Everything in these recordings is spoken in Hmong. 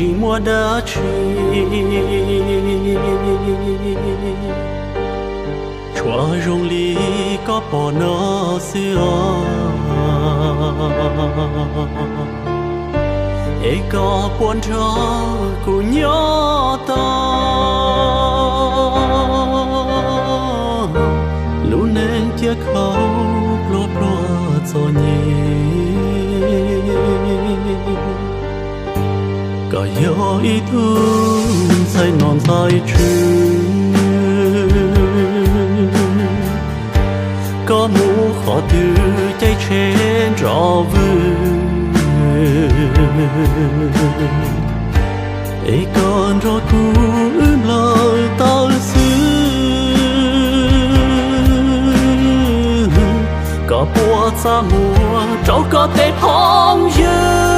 Tsis muaj dab tsi, tsuas zoo li koj pom no xwb os. Es koj puas nrog kuv nyob tau lub neej thiab khaub pluag pluag txom nyem? Koj yog ib tug ntxhais nom ntxhais tswv, koj mus qhov twg caij tsheb nrov vwg, es koj nrog kuv wb nplawm tawm xwb. Koj puas txaj muag rau koj tej phooj ywg?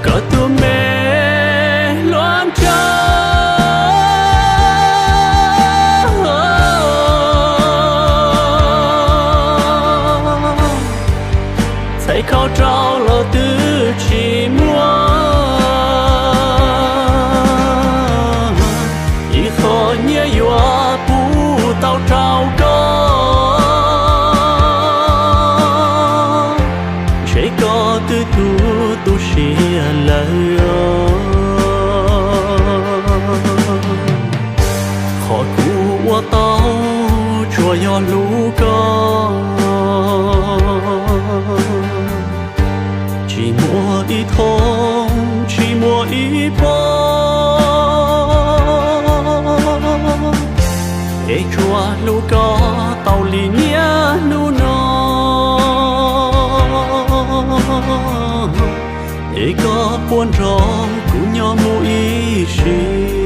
Koj tus me hluas nraug txhais khau rau los twb tsis muaj ib qho nyiaj yuav pub tau rau koj. Ntshe koj twb tu tu siab lawm os. Qhov kuv ua tau tsuas yog hlub koj, tsis muaj ib thooj tsis muaj ib pob, es tsuas hlub koj tau li niaj hnub no. Es koj puas nrog kuv nyob mus ib sim?